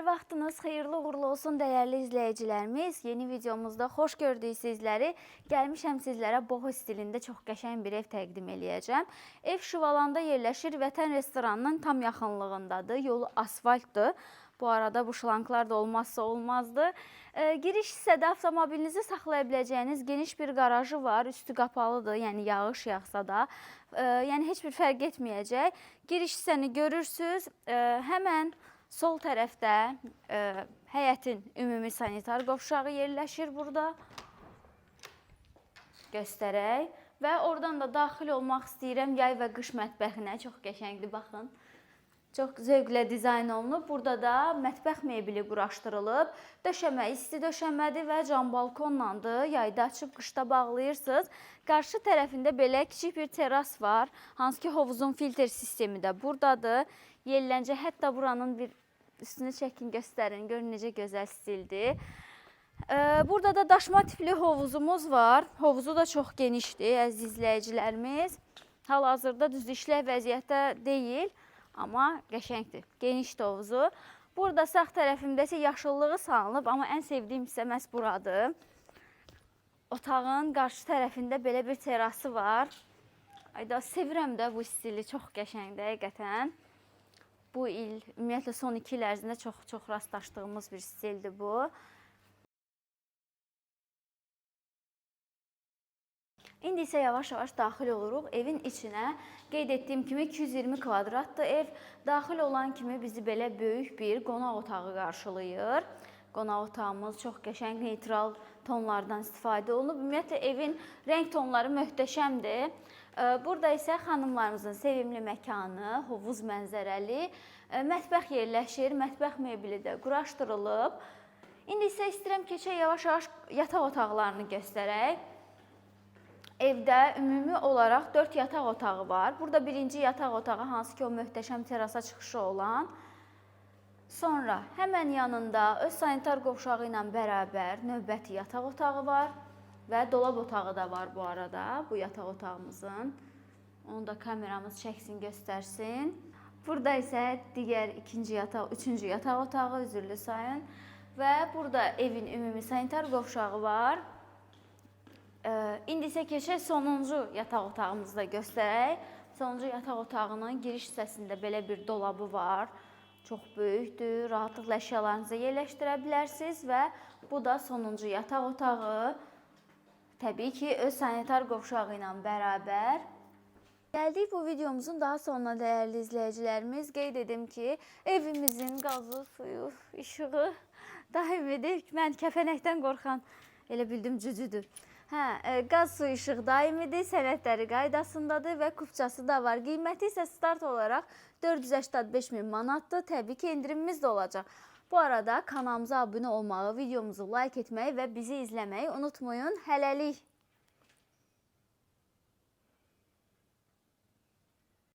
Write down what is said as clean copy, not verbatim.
Hər vaxtınız xeyirli uğurlu olsun dəyərli izləyicilərimiz. Yeni videomuzda xoş gördük sizləri. Gəlmişəm sizlərə boho stilində çox qəşəng bir ev təqdim eləyəcəm. Ev Şivalanda yerləşir, Vətən restoranının tam yaxınlığındadır. Yolu asfaltdır. Bu arada bu şlanklar da olmazsa olmazdı. Giriş hissədə avtomobilinizi saxlaya biləcəyiniz geniş bir qarajı var. Üstü qapalıdır, yəni yağış yağsa da, yəni heç bir fərq etməyəcək. Giriş hissəni görürsüz. Həmən sol tərəfdə həyətin ümumi sanitar qovşağı yerləşir burada. Göstərək. Və oradan da daxil olmaq istəyirəm yay və qış mətbəxinə. Çox qəşəngdir, baxın. Çox zövqlə dizayn olunub. Burada da mətbəx mebeli quraşdırılıb. Döşəmə isti döşəmədir və cam balkonlandır. Yayda açıb qışda bağlayırsınız. Qarşı tərəfində belə kiçik bir teras var. Hansı ki hovuzun filtr sistemi də buradadır. Yelləncə, hətta buranın bir üstünü çəkin, göstərin. Görün necə gözəl stildir. Burada da daşma tipli hovuzumuz var. Hovuzu da çox genişdir, əziz izləyicilərimiz. Hal-hazırda düz işlək vəziyyətdə deyil, amma qəşəngdir. Genişdir hovuzu. Burada sağ tərəfimdə isə yaşıllığı salınıb, amma ən sevdiyim hissə məhz buradır. Otağın qarşı tərəfində belə bir terası var. Ayda sevirəm də bu stili, çox qəşəngdir həqiqətən. Bu il, ümumiyyətlə son 2 il ərzində çox-çox rastlaşdığımız bir stildir bu. İndi isə yavaş-yavaş daxil oluruq evin içinə. Qeyd etdiyim kimi 220 kvadratdır ev. Daxil olan kimi bizi belə böyük bir qonaq otağı qarşılayır. Qonaq otağımız çox qəşəng neytral tonlardan istifadə olunub. Ümumiyyətlə evin rəng tonları möhtəşəmdir. Burada isə xanımlarımızın sevimli məkanı, hovuz mənzərəli mətbəx yerləşir. Mətbəx mebeli də quraşdırılıb. İndi isə istəyirəm keçək yavaş-yavaş yataq otaqlarını göstərək. Evdə ümumi olaraq 4 yataq otağı var. Burada birinci yataq otağı, hansı ki o möhtəşəm terasa çıxışı olan. Sonra həmən yanında öz sanitar qovşağı ilə bərabər növbəti yataq otağı var və dolab otağı da var bu arada bu yataq otağımızın. Onu da kameramız çəksin, göstərsin. Burada isə digər ikinci yataq, üçüncü yataq otağı, üzrlü sayın. Və burada evin ümumi sanitar qovşağı var. İndi isə keçək sonuncu yataq otağımızı da göstərək. Sonuncu yataq otağının giriş hissəsində belə bir dolabı var. Çox böyükdür. Rahatlıqla əşyalarınızı yerləşdirə bilərsiniz və bu da sonuncu yataq otağı. Təbii ki, öz sanitar qovşağı ilə bərabər. Gəldik bu videomuzun daha sonuna dəyərli izləyicilərimiz. Qeyd edim ki, evimizin qazı, suyu, işığı daimidir. Mən kəpənəkdən qorxan, elə bildim cücüdür. Hə, qaz, su, işıq daimidir, sənədləri qaydasındadır və kupçası da var. Qiyməti isə start olaraq 485 min manatdır. Təbii ki, endirimimiz də olacaq. Bu arada kanalımıza abunə olmağı, videomuzu like etməyi və bizi izləməyi unutmayın. Hələlik.